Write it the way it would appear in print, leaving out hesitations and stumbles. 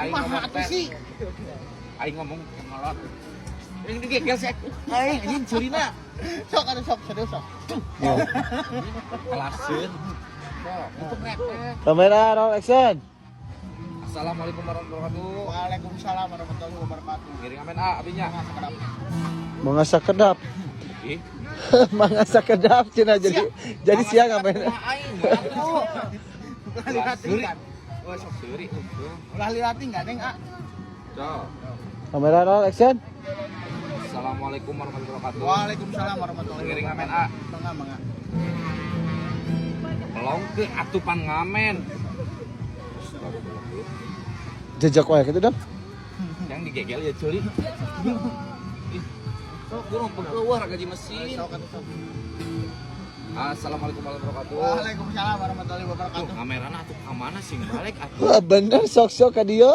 Aing Kumaha ngomong atuh teh. Sih? Aing ngomong ngolot. Ini digegel sih. Aing anjing ceurina. Sok atuh sok, serius sok. Kelaseun. Sok, untuk repek. Kamera roll, action. Assalamualaikum warahmatullahi wabarakatuh. Waalaikumsalam warahmatullahi wabarakatuh. Ngiring amen ah abinya. Mangga sakedap. Mangga sakedap. Ih, Mangga sakedap cenah, jadi siang ngamen. Aing atuh. Ulah lirating kan. Oh, sok. Seuri. Ulah lirating gandeng ah. Sok. Kamera roll, action. Assalamualaikum warahmatullahi wabarakatuh. Waalaikumsalam warahmatullahi Ngiring wabarakatuh. ngamen ah. Mangga, mangga. Pelong ke atupan ngamen. Jejak wae kitu dong. Yang digegel ya ceuli. Ih, sok gua keluar gaji mesin. Sok atuh sok. Assalamualaikum warahmatullahi wabarakatuh. Waalaikumsalam warahmatullahi Tuh, wabarakatuh. kamerana atuh ka mana sing balik atuh. Wah, bener, sok-sok ka dieu.